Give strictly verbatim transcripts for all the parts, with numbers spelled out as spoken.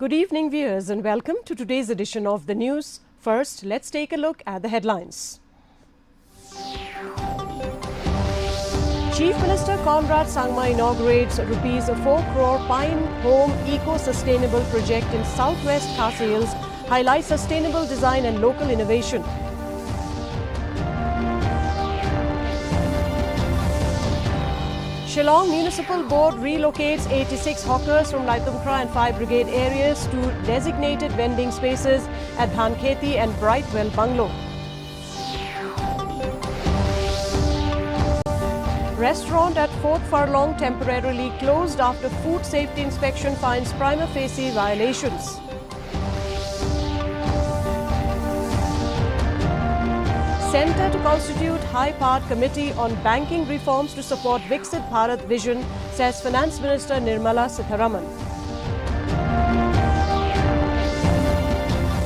Good evening, viewers, and welcome to today's edition of the news. First, let's take a look at the headlines. Chief Minister Conrad Sangma inaugurates rupees four crore Pine Home eco-sustainable project in southwest Khasi Hills, highlights sustainable design and local innovation. Shillong Municipal Board relocates eighty-six hawkers from Laitumkhrah and Fire Brigade areas to designated vending spaces at Dhankheti and Brightwell Bungalow. Restaurant at Fourth Furlong temporarily closed after food safety inspection finds prima facie violations. Centre to constitute high-powered committee on banking reforms to support Viksit Bharat vision, says Finance Minister Nirmala Sitharaman.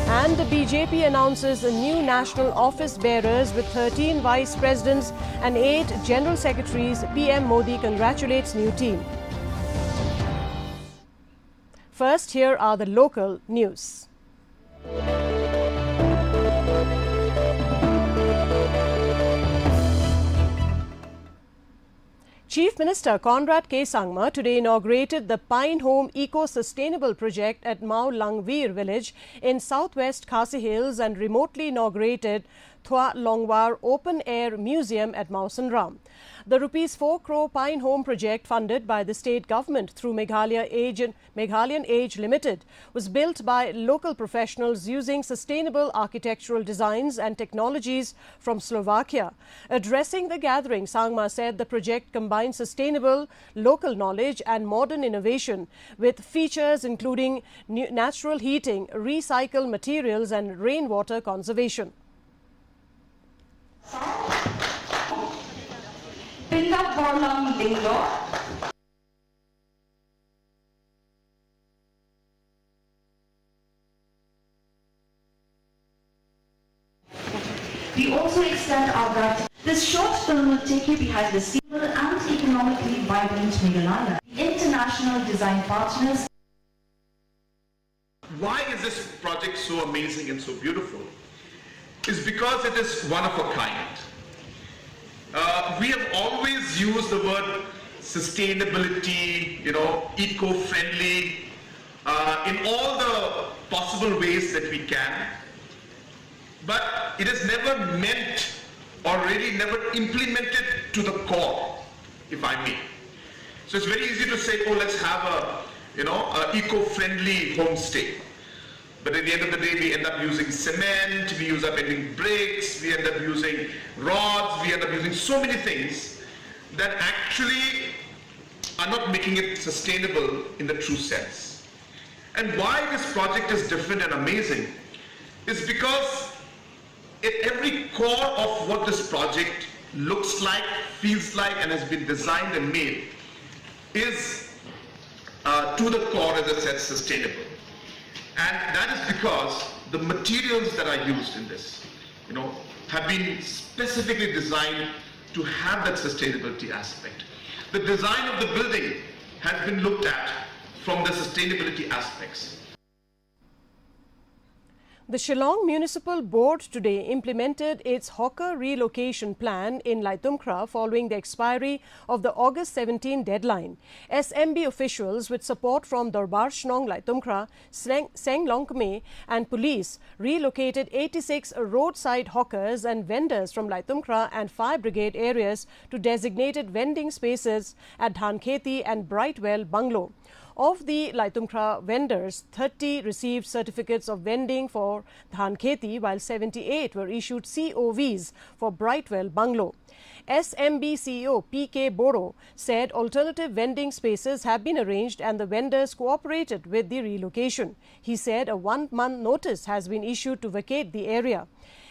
And the B J P announces a new national office bearers with thirteen vice presidents and eight general secretaries. P M Modi congratulates new team. First, here are the local news. Chief Minister Conrad K Sangma today inaugurated the Pine Home Eco Sustainable Project at Mawlangvir village in southwest Khasi Hills and remotely inaugurated Thwa Longwar Open Air Museum at Mawsynram. The rupees four crore Pine Home project, funded by the state government through Meghalaya Age and Meghalayan Age Limited, was built by local professionals using sustainable architectural designs and technologies from Slovakia. Addressing the gathering, Sangma said the project combines sustainable local knowledge and modern innovation, with features including nu-, natural heating, recycled materials, and rainwater conservation. Pinda Borlam Lindo. We also extend our gratitude. This short film will take you behind the scenes and economically vibrant Meghalaya. The international design partners. Why is this project so amazing and so beautiful? Is because it is one of a kind. Uh, we have always used the word sustainability, you know, eco-friendly, uh, in all the possible ways that we can. But it is never meant or really never implemented to the core, if I may. So it's very easy to say, "Oh, let's have a, you know, a eco-friendly homestay." But at the end of the day, we end up using cement, we use up ending bricks, we end up using rods, we end up using so many things that actually are not making it sustainable in the true sense. And why this project is different and amazing is because at every core of what this project looks like, feels like, and has been designed and made is, uh, to the core, as I said, sustainable. And that is because the materials that are used in this, you know, have been specifically designed to have that sustainability aspect. The design of the building has been looked at from the sustainability aspects. The Shillong Municipal Board today implemented its hawker relocation plan in Laitumkhrah following the expiry of the August seventeen deadline. S M B officials, with support from Dorbar Shnong Laitumkhrah, Seng, Seng Longkmie and police, relocated eighty-six roadside hawkers and vendors from Laitumkhrah and Fire Brigade areas to designated vending spaces at Dhankheti and Brightwell Bungalow. Of the Laitumkhrah vendors, thirty received certificates of vending for Dhankheti, while seventy-eight were issued C O Vs for Brightwell Bungalow. S M B C E O P K Boro said alternative vending spaces have been arranged and the vendors cooperated with the relocation. He said a one-month notice has been issued to vacate the area.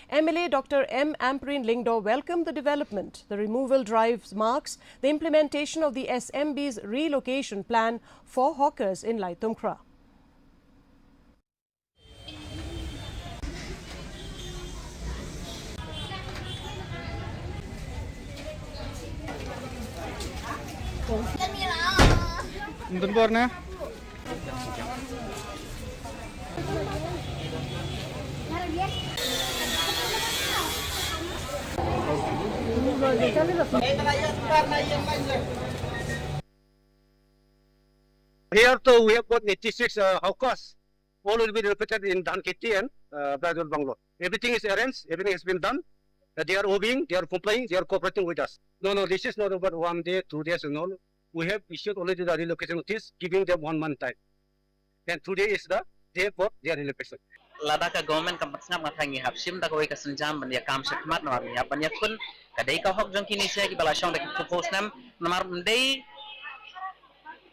M L A Doctor M Ampareen Lyngdoh welcomed the development. The removal drive marks the implementation of the S M B's relocation plan for hawkers in Laitumkhrah. Ntun bor na. Here too, we have got eighty-six uh, hawkers. All will be relocated in Dhankheti and uh, Bridal Bungalow. Everything is arranged, everything has been done. Uh, they are obeying, they are complying, they are cooperating with us. No, no, this is not about one day, two days and all. We have issued already the relocation notice, giving them one month time. And today is the day for their relocation. Lada ka government kam pat sngap, nga tharai ngi hap shim da kawei ka sienjam ban ïa kam shakhmat, namar ngi hap ban ïakhun. Ka dei ka hok jong ki nisa kiba la shong da ki phew snem, namar ym dei,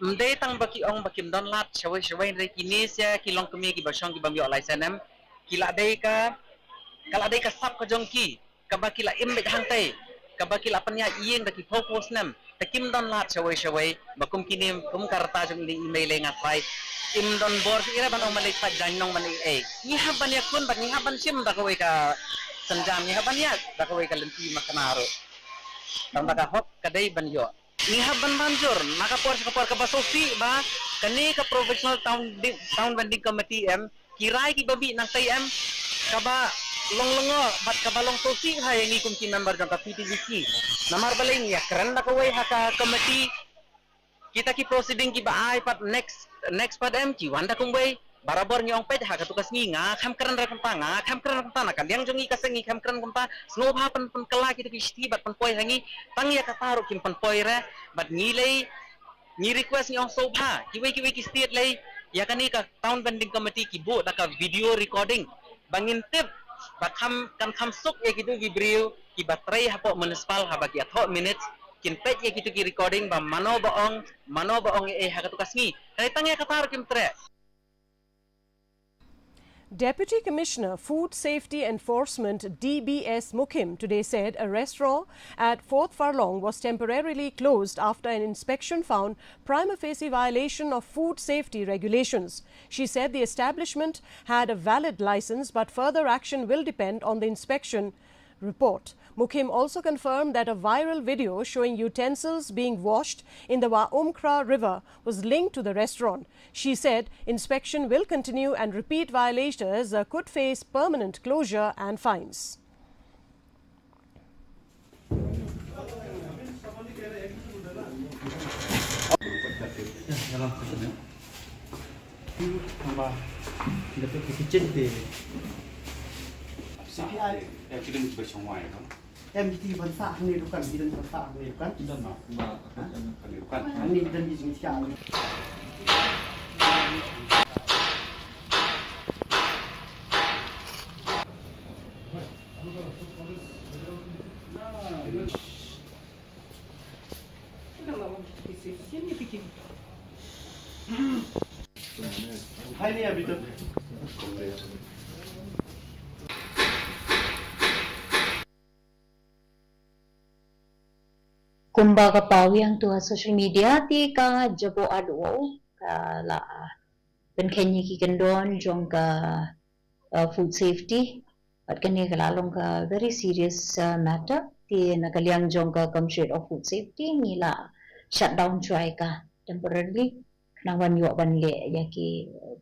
ym dei tang ba ki ong ba kim don lad shawei shawei, hynrei ki nisa ki longkmie kiba shong ki bym ïoh lai snem, ki la dei ka, ka la dei ka sap ka jong ki, kaba ki la im beit hangtei, kaba ki la pynïaid ïing da ki phew phew snem, te kim don lad shawei shawei, ba kum kine, kum ka rta jong ine i Meilei, nga tharai im don bor ïa i re ban ong ban leit pait jaiñ nong ban ei ei. Ngi hap ban ïakhun bad ngi hap ban shim da kawei ka sienjam, ngi hap ban ïaid da kawei ka lynti makna ruh. Tang da ka hok ka dei ban ïoh. Ngi hap ban ban jur na ka por sha ka por, kaba sngewsih ba kane ka Provisional Town Di-, Town Vending Committee em, ki rai kiba mih nangtei em, kaba long lyngngoh bad kaba long sngewsih ha ïa ngi kum ki member jong ka P T V C. Namar balei ngi ïakren da kawei ha ka committee, kita ki proceeding kiba ai pat next, next pat em ki wan da kumwei. Barabor ngi ong peit ha katu ka sngi nga khlem kren re kumta, nga khlem kren re kumta, na ka liang jong ngi ka seng ngi khlem kren kumta. Sngewbha pyn, pynkylla kitu ki shithi bad pynpoi ha ngi. Tang ïa kata ruh kim pynpoi re. Bad ngi lei, ngi request, ngi ong sngewbha kiwei kiwei ki state lei, ïa kane ka Town Vending Committee ki buh da ka video recording, ba ngin tip, ba kham, kan kham suk ïa kitu ki briew kiba trei hapoh municipal, haba ki ïathoh minutes, kin peit ïa kitu ki recording ba mano ba ong, mano ba ong ei ei ha katu ka sngi. Hynrei tang ïa kata ruh kim treh. Deputy Commissioner, Food Safety Enforcement, D B S Mukim, today said a restaurant at Fourth Furlong was temporarily closed after an inspection found prima facie violation of food safety regulations. She said the establishment had a valid license, but further action will depend on the inspection report. Mukim also confirmed that a viral video showing utensils being washed in the Waumkra River was linked to the restaurant. She said inspection will continue and repeat violators, uh, could face permanent closure and fines. Em, kiti ban sah hangne dukan, kiti ban sah hangne dukan. Hangne dukan ki jingsiah. Kumba ka paw ïa ngi tu ha social media, te ka Jaboh Ardwar ka la pynkheiñ ïa ki kyndon jong ka, uh, food safety. Bad kane ka la long ka very serious, uh, matter. Te na ka liang jong ka Commissioner of Food Safety ngi la shut down shuwa ïa ka temporarily, khnang ban ïoh ban leh ïa ki, uh,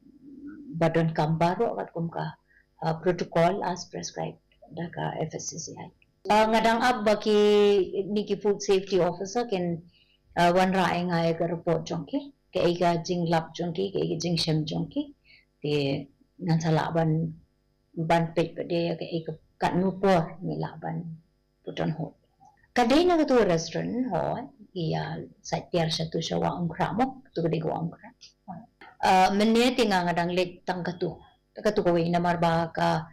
ba donkam baroh katkum ka, uh, protocol as prescribed da ka F S S A I. Uh, nga dang ap ba kine ki food safety officer kin, uh, wanrah ïa nga ïa ka report jong ki, kaei ka jinglap jong ki, kaei ka jingshem jong ki. Te ngan sa lah ban, ban peit pat de ïa kaei ka, katno por ngi lah ban put on hold. Ka dei na katu restaurant, hooid, ïa sait tiar shatu sha Waumkra mo, katu ka dei ka Waumkra. Uh, mynne te nga, nga dang leit tang katu. Katu kawei namar ba ka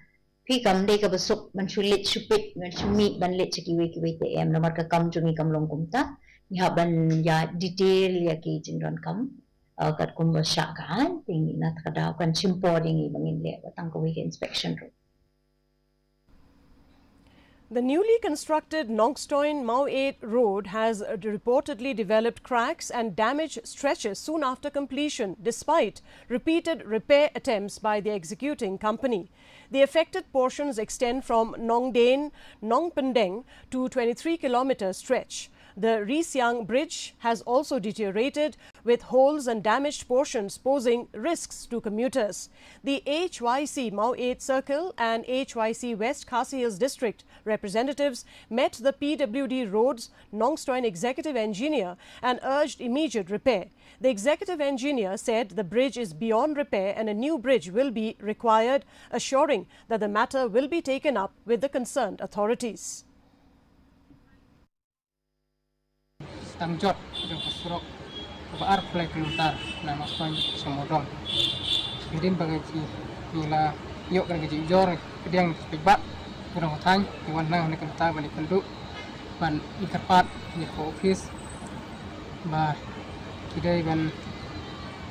phi kam dei kaba suk ban shu leit shu peit, ban shu mih ban leit sha kiwei kiwei te em, namar ka kam jong ngi kam long kumta. Ngi hap ban ïa detail ïa ki jingdonkam, uh, katkum ba shah ka aiñ, te ngi na kata ka daw kan shim por ïa ngi ba ngin leh tang kawei ka inspection ruh. The newly constructed Nongstoin Maweit Road has reportedly developed cracks and damaged stretches soon after completion, despite repeated repair attempts by the executing company. The affected portions extend from Nongdeng, Nongpyndeng to twenty-three kilometer stretch. The Risiang Bridge has also deteriorated, with holes and damaged portions posing risks to commuters. The H Y C Maweit Circle and H Y C West Khasi Hills District representatives met the P W D Roads Nongstoiñ executive engineer and urged immediate repair. The executive engineer said the bridge is beyond repair and a new bridge will be required, assuring that the matter will be taken up with the concerned authorities. Tang jot jong ka surok kaba arphew lai kilometer na Nongstoiñ sha Mawdong. Hadien ba ka ji ngi la ïoh ka jingujor pdiang paidbah, ka dong ka thaiñ ngi wan nang ne ka mynta ban ïakynduh ban ïakyrpad ïa ka office ba ki dei ban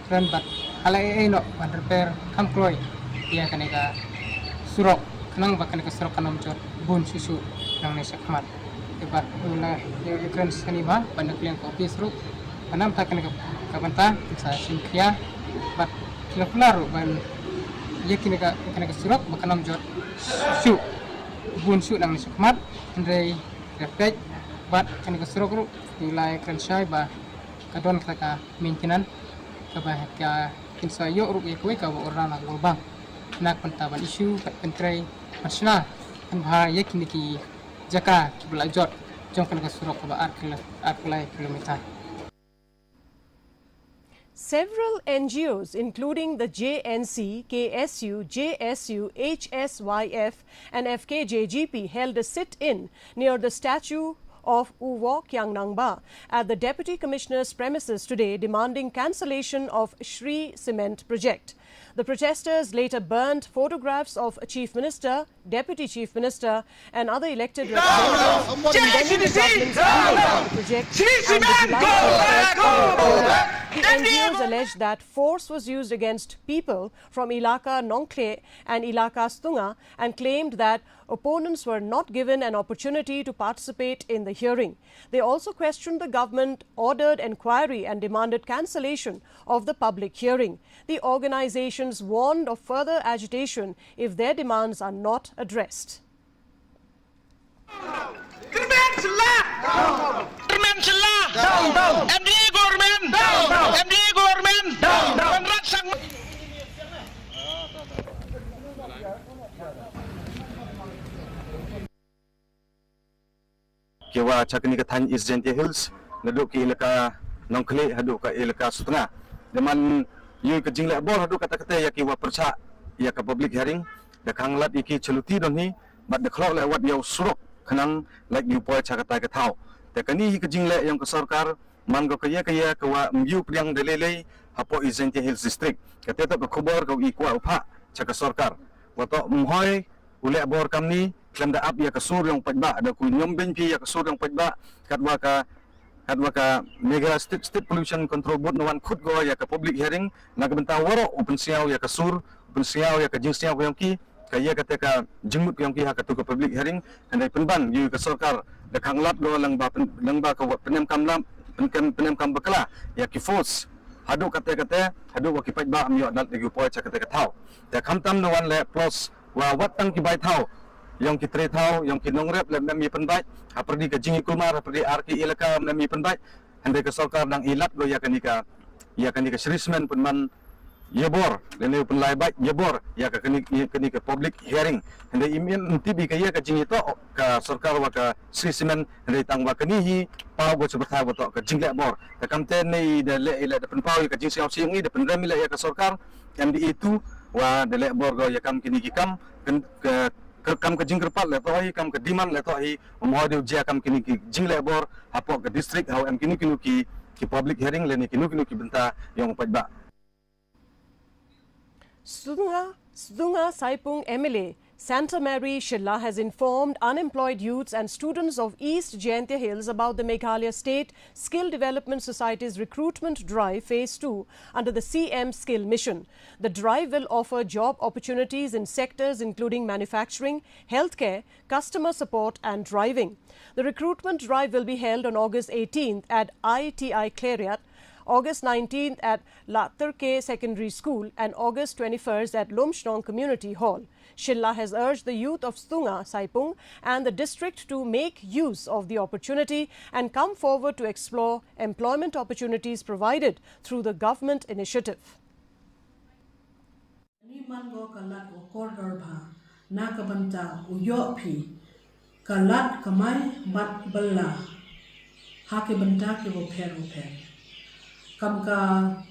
kren bad ha la ei ei noh ban repair kham kloi ïa kane ka surok, khnang ba kane ka surok kan ym jot bun shuh shuh nangne shakhmat. Te bad u la ïa, ïa kren shane bha ban da kylliang ka office ruh, ba namar kane ka, ka bynta sa shim khia bad ki la kular ruh ban ïa kane ka, kane ka surok ba kan ym jot shuh bun shuh nangne shakhmat. Hynrei ka peit bad kane ka surok ruh u la ïa kren shai ba ka don kata ka maintenance kaba ka kin sa ïoh ruh ïa kawei kaba u rah na ka World Bank. Na ka bynta ban issue bad pyntrei ban shna pynbha ïa kine ki jaka kiba la jot jong kane ka surok kaba ar kilo-, ar kilo kilometer. Several N G Os, including the J N C, K S U, J S U, H S Y F, and F K J G P, held a sit-in near the statue of U Wo Kiang Nangbah at the Deputy Commissioner's premises today, demanding cancellation of Shree Cement project. The protesters later burned photographs of Chief Minister, Deputy Chief Minister, and other elected representatives condemning the government's unlawful project and the July twenty-first order. The N G Os alleged that force was used against people from Elaka Nongkhleh and Elaka Stunga and claimed that opponents were not given an opportunity to participate in the hearing. They also questioned the government-ordered enquiry and demanded cancellation of the public hearing. The organizations warned of further agitation if their demands are not addressed. Kyrmen shylla! Kyrmen shylla! Down, down! M D A government! Down, down! M D A government! Down, down! Ban rat sang ki wa cha kani ka thaiñ East Jaintia Hills, naduh ki elaka Nongkhleh haduh ka elaka Sutnga. Dei man ïoh ka jingleh bor haduh katta katta ïa ki wa pyrshah ïa ka public hearing, da khang lad ïa ki chaluti don hi, bad da khlok leh wat ïa u surok khnang lait ïa u poi cha katai ka thaw. Te kani hi ka jingleh ïong ka sorkar, man ko ka ïa ka ïa ka wa mbiu pdiang da lei lei hapoh East Jaintia Hills District. Kata to ka khubor ka u i kwah u phah cha ka sorkar. Wa to mhoi u leh bor kamni, khlem da ap ïa ka sur ïong paidbah, da ku ñiom beiñ phi ïa ka sur ïong paidbah, katwa ka, katwa ka Meghalaya State, State Pollution Control Board na wan khot ko ïa ka public hearing, na ka bynta waroh u pynsñiaw ïa ka sur, u pynsñiaw ïa ka jingsñiaw ka ïong ki, ka ïa kata ka jingmut ka ïong ki ha katu ka public hearing, hynrei pynban ïa ka sorkar, da khang lad ko lang ba pyn-, lang ba ka wa pynemkam lam, pynkem-, pynemkam bakla ïa ki force. Haduh kata kata, haduh wa ki paidbah ym ïoh lad da ki u poi cha kata ka thaw. Te khamtam na wan leh plus wa wat tang ki bai thaw, ïong ki trei thaw, ïong ki nongrep leh ym em ïa pynbait, ha pyrdi ka Jingïakulmar, ha pyrdi ar ki elaka ym em ïa pynbait, hynrei ka sorkar dang i lad ko ïa kani ka, ïa kani ka Shree Cement pynman ïa bor, lane u pynlait bait ïa bor ïa ka kani, ïa kani ka public hearing. Hynrei im im tip i ka ïa ka jingïatoh ka sorkar wa ka Shree Cement, hynrei tang wa kani hi paw ko cha pyrthai wa to ka jingleh bor. Te kamte ne i da leh, i leh da pynpaw ïa ka jingsñiawsih ïong i, da pynrem i leh ïa ka sorkar, M D A two, wa da leh bor ko ïa kam kini ki kam, kan, ka, ka kam ka jingkyrpad leh to hi, kam ka demand leh to hi, um hoi de u jia kam kini ki jingleh bor hapoh ka district, ha u em kino kino ki, ki public hearing lane kino kino ki bynta ïong u paidbah. Sdunga, Sdunga Saipung M L A Santa Mary Shylla has informed unemployed youths and students of East Jaintia Hills about the Meghalaya State Skill Development Society's recruitment drive phase two under the C M Skill Mission. The drive will offer job opportunities in sectors including manufacturing, healthcare, customer support and driving. The recruitment drive will be held on August eighteenth at I T I Khliehriat August nineteenth at Laterke Secondary School and August twenty-first at Lumshnong Community Hall. Shylla has urged the youth of Stunga Saipung and the district to make use of the opportunity and come forward to explore employment opportunities provided through the government initiative. Ni man go ka lad u kordor bha na ka bynta u ïoh phi ka lad kamai bad bylla ha ki bynta ki bapher bapher, kam ka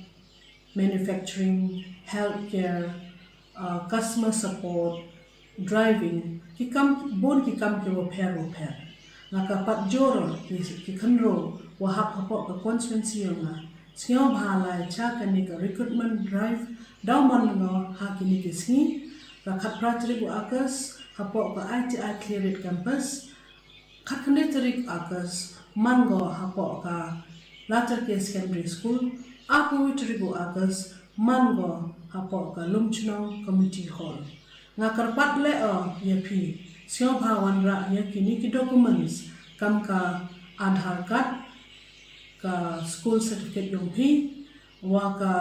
manufacturing, healthcare, uh, customer support, driving, ki kam, bun ki kam ki bapher bapher. Nga ka pat jur ki, ki khynroo wa hap hapoh ka constituency yong nga. Sngewbha lai cha kane ka recruitment drive daw man ngo ha kine ki sngi, ka khatphra tarik u August hapoh ka I T I Khliehriat campus, khatkhyndai tarik August man ngo hapoh ka Laterke Secondary School, arphew tarik u August man ngo hapoh ka Lumshnong Community Hall. Nga kyrpad leh o ïa phi, sngewbha wanrah ïa kine ki documents kam ka Aadhaar card, ka school certificate yong phi, wa ka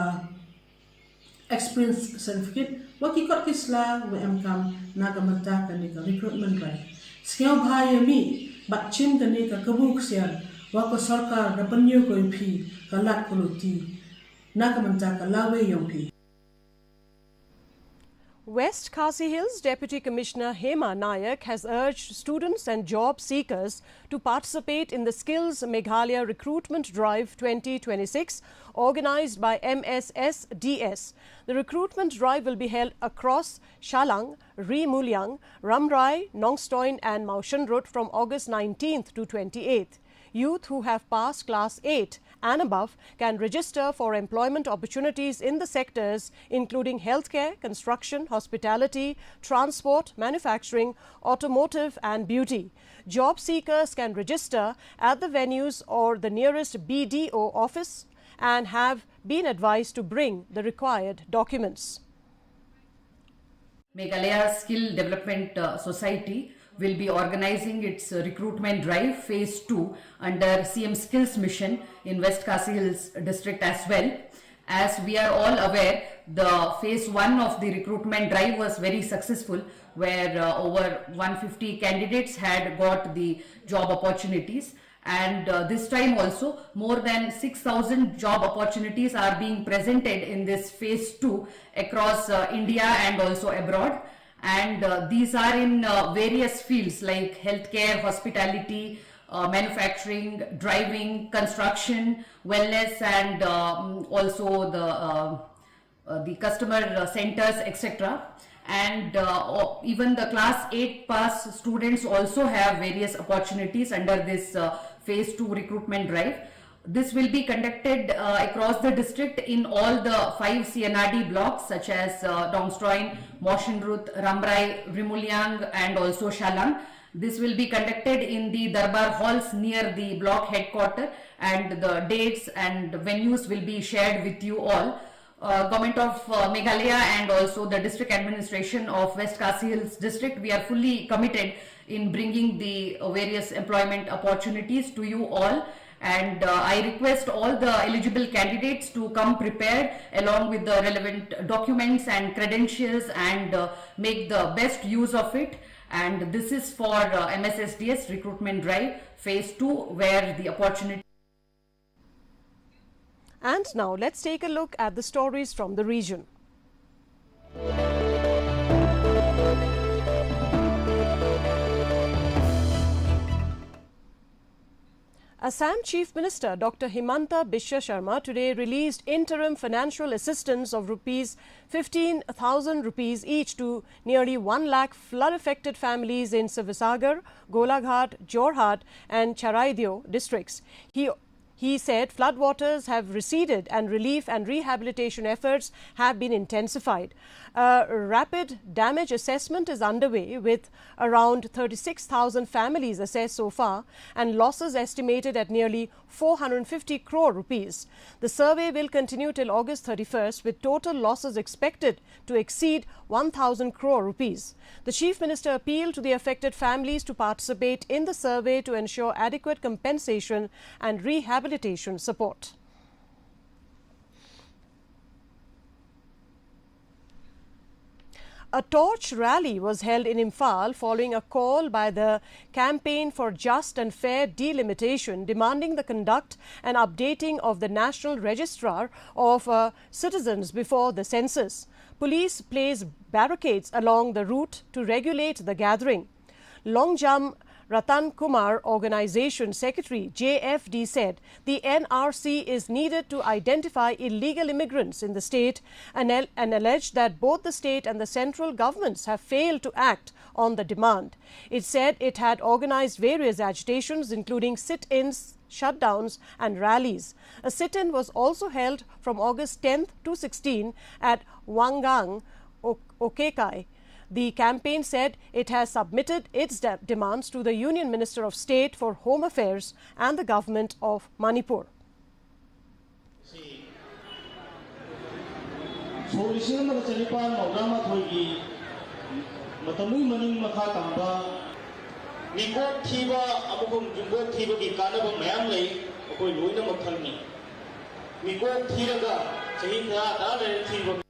experience certificate, wa ki kot ki sla wa em kam na ka bynta kane ka recruitment drive. Sngewbha ïa mih bad chim kane ka kabu ksiar wa ka sorkar da pynïoh ko ïa phi ka lad ka luti na ka bynta ka lawei yong phi. West Khasi Hills Deputy Commissioner Hema Nayak has urged students and job seekers to participate in the Skills Meghalaya Recruitment Drive twenty twenty-six, organized by M S S D S. The recruitment drive will be held across Shallang, Ri Muliang, Rambrai, Nongstoin and Mawshynrut from August nineteenth to twenty-eighth. Youth who have passed class eight and above can register for employment opportunities in the sectors including healthcare, construction, hospitality, transport, manufacturing, automotive and beauty. Job seekers can register at the venues or the nearest B D O office and have been advised to bring the required documents. Meghalaya Skill Development, uh, Society will be organizing its, uh, recruitment drive phase two under C M Skills Mission in West Khasi Hills District as well. As we are all aware, the phase one of the recruitment drive was very successful, where, uh, over one fifty candidates had got the job opportunities. And, uh, this time also, more than six thousand job opportunities are being presented in this phase two across, uh, India and also abroad. And, uh, these are in, uh, various fields like healthcare, hospitality, uh, manufacturing, driving, construction, wellness, and, um, also the, uh, uh, the customer, uh, centers, et cetera. And, uh, o-, even the class eight pass students also have various opportunities under this, uh, phase two recruitment drive. This will be conducted, uh, across the district in all the five C and R D blocks, such as, uh, Nongstoin, Mawshynrut, Rambrai, Ri Muliang, and also Shallang. This will be conducted in the Darbar halls near the block headquarter, and the dates and venues will be shared with you all. Uh, Government of, uh, Meghalaya and also the District Administration of West Khasi Hills District, we are fully committed in bringing the, uh, various employment opportunities to you all. And, uh, I request all the eligible candidates to come prepared along with the relevant documents and credentials, and, uh, make the best use of it. And this is for, uh, M S S D S recruitment drive phase two, where the opportunity And now let's take a look at the stories from the region. Assam Chief Minister Doctor Himanta Biswa Sarma today released interim financial assistance of rupees fifteen thousand rupees each to nearly one lakh flood-affected families in Sivasagar, Golaghat, Jorhat and Charaideo districts. He He said floodwaters have receded and relief and rehabilitation efforts have been intensified. A rapid damage assessment is underway, with around thirty-six thousand families assessed so far and losses estimated at nearly four hundred fifty crore rupees. The survey will continue till August thirty-first, with total losses expected to exceed one thousand crore rupees. The Chief Minister appealed to the affected families to participate in the survey to ensure adequate compensation and rehabilitation support. A torch rally was held in Imphal following a call by the Campaign for Just and Fair Delimitation demanding the conduct and updating of the National Registrar of uh, Citizens before the census. Police placed barricades along the route to regulate the gathering. Longjam Ratan Kumar, Organization Secretary, J F D, said the N R C is needed to identify illegal immigrants in the state and, al- and alleged that both the state and the central governments have failed to act on the demand. It said it had organized various agitations, including sit ins, shutdowns, and rallies. A sit in was also held from August tenth to sixteenth at Wangang, Ok- Okekai. The campaign said it has submitted its de- demands to the Union Minister of State for Home Affairs and the Government of Manipur. Solisir na kacharipan mawdama thoigi matamui maning makha tamba. Mikok thiba amukum jumbo thiba ki kana ba mayam lei akoi lui na makhang ni. Mikok thira ga sahi kha da le thiba.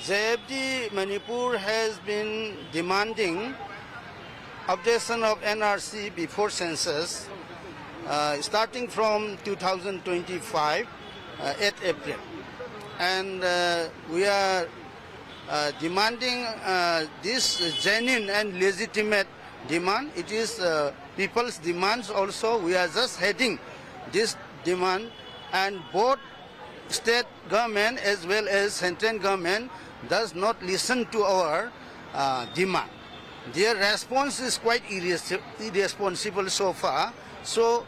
J F D Manipur has been demanding updation of N R C before census, uh, starting from two thousand twenty-five, uh, eighth April. And uh, we are uh, demanding uh, this genuine and legitimate demand. It is uh, people's demands also. We are just heading this demand, and both state government as well as central government does not listen to our uh, demand. Their response is quite irres- irresponsible so far. So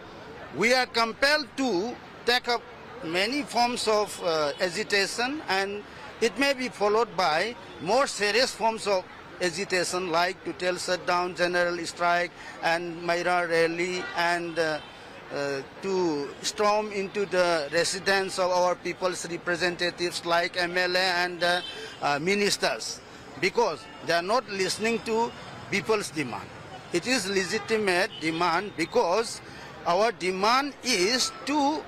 we are compelled to take up many forms of uh, agitation, and it may be followed by more serious forms of agitation like total shutdown, general strike, and Maira rally, and uh, uh, to storm into the residence of our people's representatives like M L A and uh, uh, ministers, because they are not listening to people's demand. It is legitimate demand because our demand is to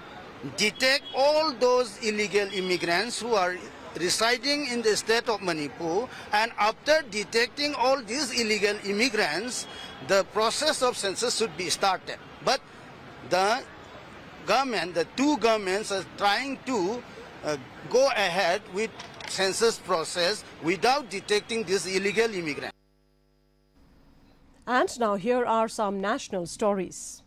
detect all those illegal immigrants who are residing in the state of Manipur, and after detecting all these illegal immigrants, the process of census should be started. But the government, the two governments are trying to uh, go ahead with census process without detecting these illegal immigrants. And now here are some national stories.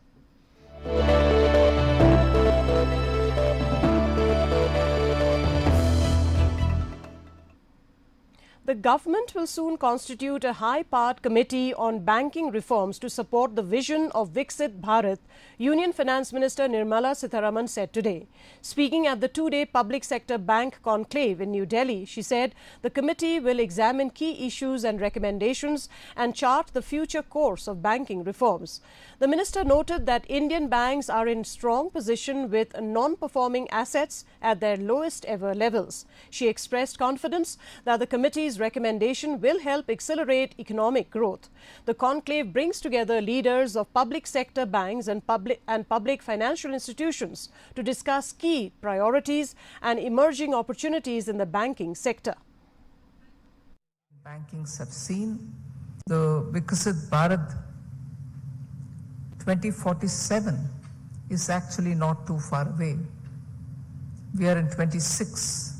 The government will soon constitute a high-powered committee on banking reforms to support the vision of Viksit Bharat, Union Finance Minister Nirmala Sitharaman said today. Speaking at the two-day Public Sector Bank Conclave in New Delhi, she said the committee will examine key issues and recommendations and chart the future course of banking reforms. The minister noted that Indian banks are in strong position with non-performing assets at their lowest ever levels. She expressed confidence that the committee's recommendation will help accelerate economic growth. The conclave brings together leaders of public sector banks and public, and public financial institutions to discuss key priorities and emerging opportunities in the banking sector. Bankings have seen. The Viksit Bharat twenty forty-seven is actually not too far away. We are in twenty-six.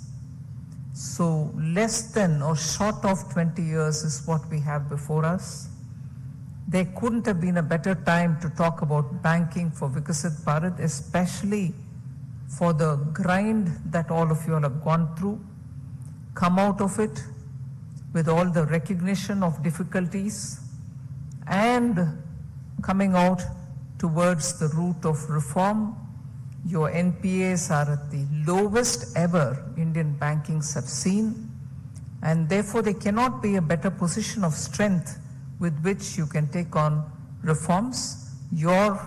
So less than or short of twenty years is what we have before us. There couldn't have been a better time to talk about banking for Viksit Bharat, especially for the grind that all of you all have gone through, come out of it with all the recognition of difficulties and coming out towards the route of reform. Your N P As are at the lowest ever Indian bankings have seen, and therefore there cannot be a better position of strength with which you can take on reforms. Your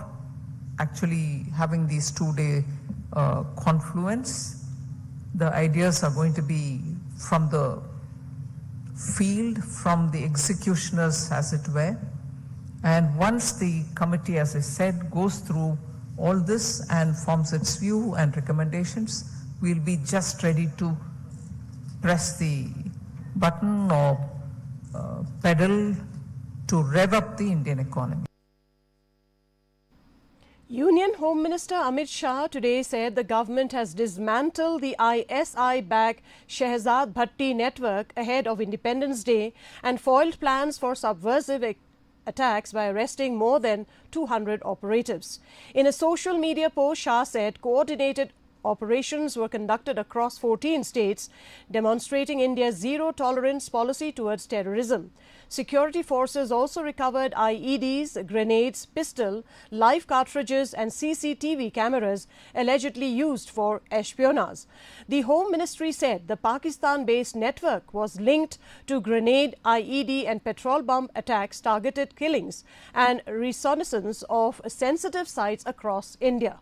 actually having these two day uh, confluence. The ideas are going to be from the field, from the executioners, as it were. And once the committee, as I said, goes through all this and forms its view and recommendations, we'll be just ready to press the button or uh, pedal to rev up the Indian economy. Union Home Minister Amit Shah today said the government has dismantled the I S I backed Shehzad Bhatti network ahead of Independence Day and foiled plans for subversive ac- attacks by arresting more than two hundred operatives. In a social media post, Shah said coordinated operations were conducted across fourteen states, demonstrating India's zero tolerance policy towards terrorism. Security forces also recovered I E Ds, grenades, pistol, live cartridges, and C C T V cameras allegedly used for espionage. The Home Ministry said the Pakistan based network was linked to grenade, I E D, and petrol bomb attacks, targeted killings, and reconnaissance of sensitive sites across India.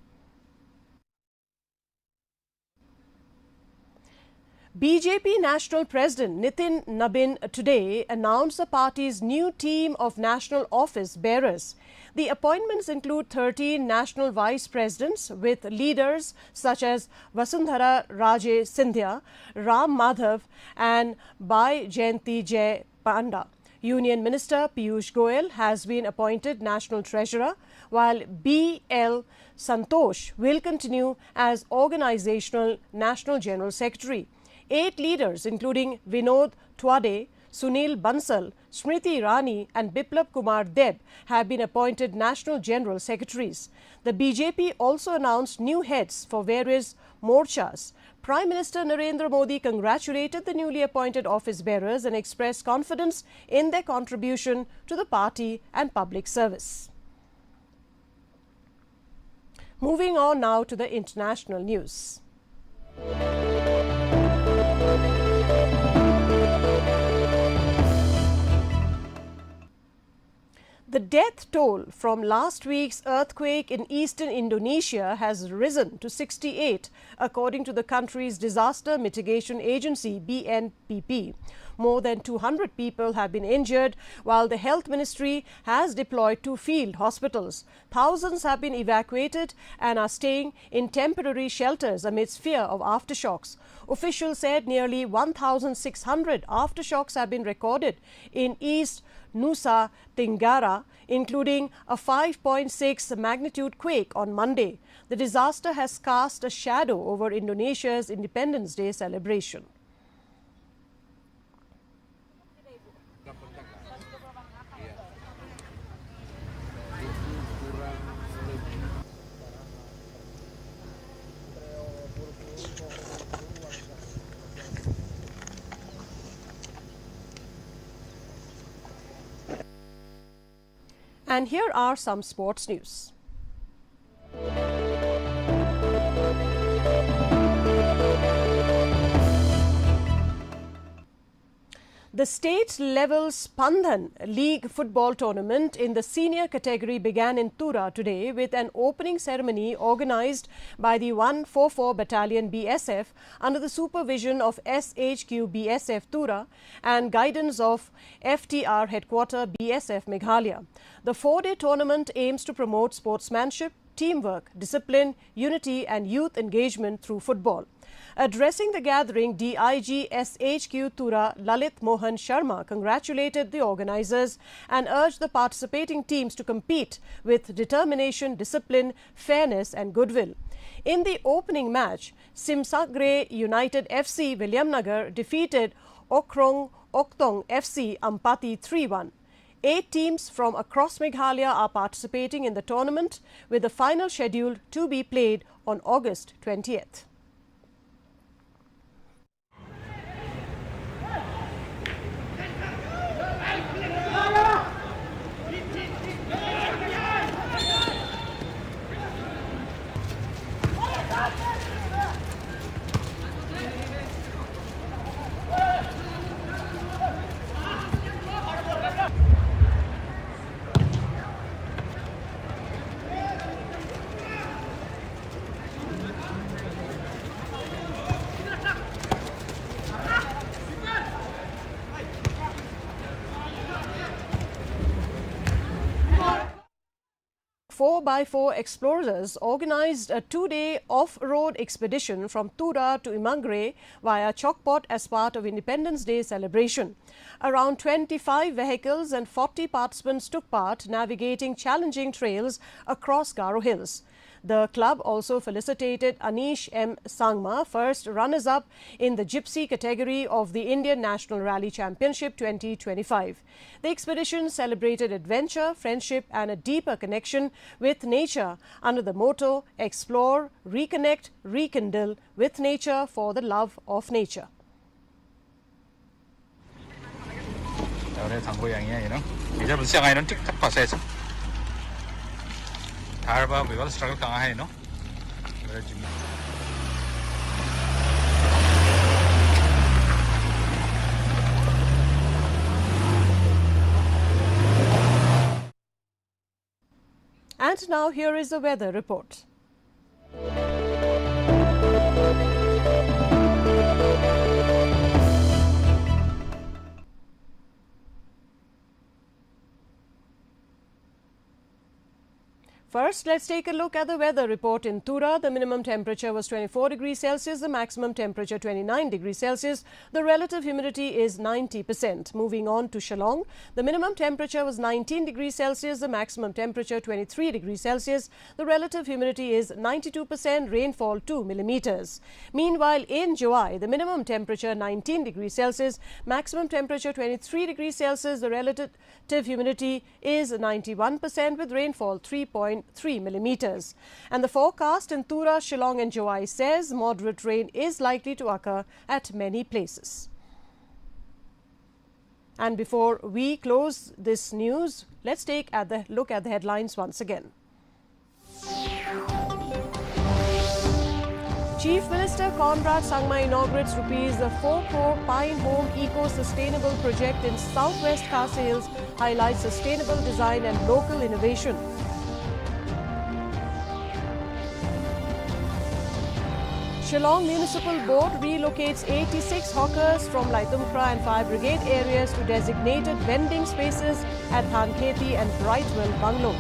B J P National President Nitin Nabin today announced the party's new team of national office bearers. The appointments include thirteen national vice presidents, with leaders such as Vasundhara Raje Scindia, Ram Madhav, and Baijayanti Jay Panda. Union Minister Piyush Goyal has been appointed National Treasurer, while B L Santosh will continue as Organizational National General Secretary. Eight leaders, including Vinod Twade, Sunil Bansal, Smriti Irani, and Biplab Kumar Deb, have been appointed National General Secretaries. The B J P also announced new heads for various morchas. Prime Minister Narendra Modi congratulated the newly appointed office bearers and expressed confidence in their contribution to the party and public service. Moving on now to the international news. The death toll from last week's earthquake in eastern Indonesia has risen to sixty-eight, according to the country's Disaster Mitigation Agency, B N P P. More than two hundred people have been injured, while the health ministry has deployed two field hospitals. Thousands have been evacuated and are staying in temporary shelters amidst fear of aftershocks. Officials said nearly one thousand six hundred aftershocks have been recorded in East Nusa Tenggara, including a five point six magnitude quake on Monday. The disaster has cast a shadow over Indonesia's Independence Day celebration. And here are some sports news. The state level Spandhan League football tournament in the senior category began in Tura today with an opening ceremony organized by the one four four Battalion B S F under the supervision of S H Q B S F Tura and guidance of F T R headquarter B S F Meghalaya. The four-day tournament aims to promote sportsmanship, teamwork, discipline, unity, and youth engagement through football. Addressing the gathering, D I G S H Q Tura Lalit Mohan Sharma congratulated the organizers and urged the participating teams to compete with determination, discipline, fairness, and goodwill. In the opening match, Simsagre United F C Williamnagar defeated Okrong Oktong F C Ampati three one. Eight teams from across Meghalaya are participating in the tournament, with the final scheduled to be played on August twentieth. Four by four explorers organized a two-day off-road expedition from Tura to Imangre via Chokpot as part of Independence Day celebration. Around twenty-five vehicles and forty participants took part, navigating challenging trails across Garo Hills. The club also felicitated Anish M Sangma, first runners-up in the Gypsy category of the Indian National Rally Championship twenty twenty-five. The expedition celebrated adventure, friendship, and a deeper connection with nature under the motto, "Explore, reconnect, rekindle with nature for the love of nature." Ore thangbo yang ya, you know. Ija bisi ang iron tik tak pasai sa. Thar ba biwal struggle kang hai, no. And now here is the weather report. First, let's take a look at the weather report in Tura. The minimum temperature was twenty-four degrees Celsius, the maximum temperature twenty-nine degrees Celsius. The relative humidity is ninety percent. Moving on to Shillong, the minimum temperature was nineteen degrees Celsius, the maximum temperature twenty-three degrees Celsius. The relative humidity is ninety-two percent, rainfall two millimeters. Meanwhile, in Jowai, the minimum temperature nineteen degrees Celsius, maximum temperature twenty-three degrees Celsius, the relative humidity is ninety-one percent, with rainfall three point three millimeters. And the forecast in Tura, Shillong and Jowai says moderate rain is likely to occur at many places. And before we close this news, let's take at the, look at the headlines once again. Chief Minister Conrad Sangma inaugurates rupees four crore Pine Home Eco Sustainable Project in Southwest Khasi Hills, highlights sustainable design and local innovation. Shillong Municipal Board relocates eighty-six hawkers from Laitumkhrah and Fire Brigade areas to designated vending spaces at Dhankheti and Brightwell Bungalow.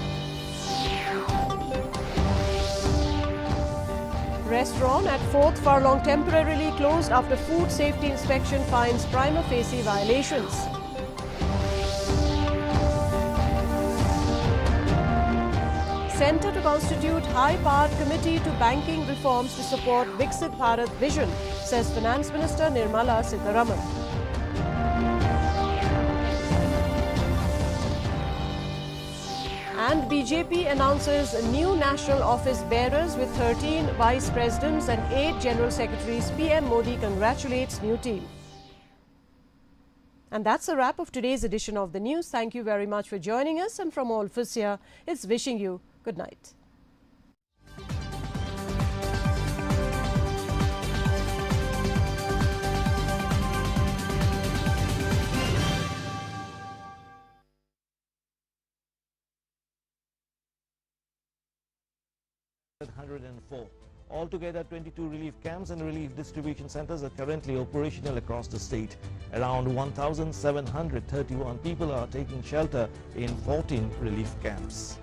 Restaurant at Fourth Furlong temporarily closed after Food Safety Inspection finds prima facie violations. Centre to constitute high-powered committee to banking reforms to support Viksit Bharat vision, says Finance Minister Nirmala Sitharaman. And B J P announces new national office bearers with thirteen vice presidents and eight general secretaries. P M Modi congratulates new team. And that's a wrap of today's edition of the news. Thank you very much for joining us, and from all of us here, it's wishing you good night. Hundred and four. Altogether, twenty-two relief camps and relief distribution centers are currently operational across the state. Around one thousand seven hundred thirty-one people are taking shelter in fourteen relief camps.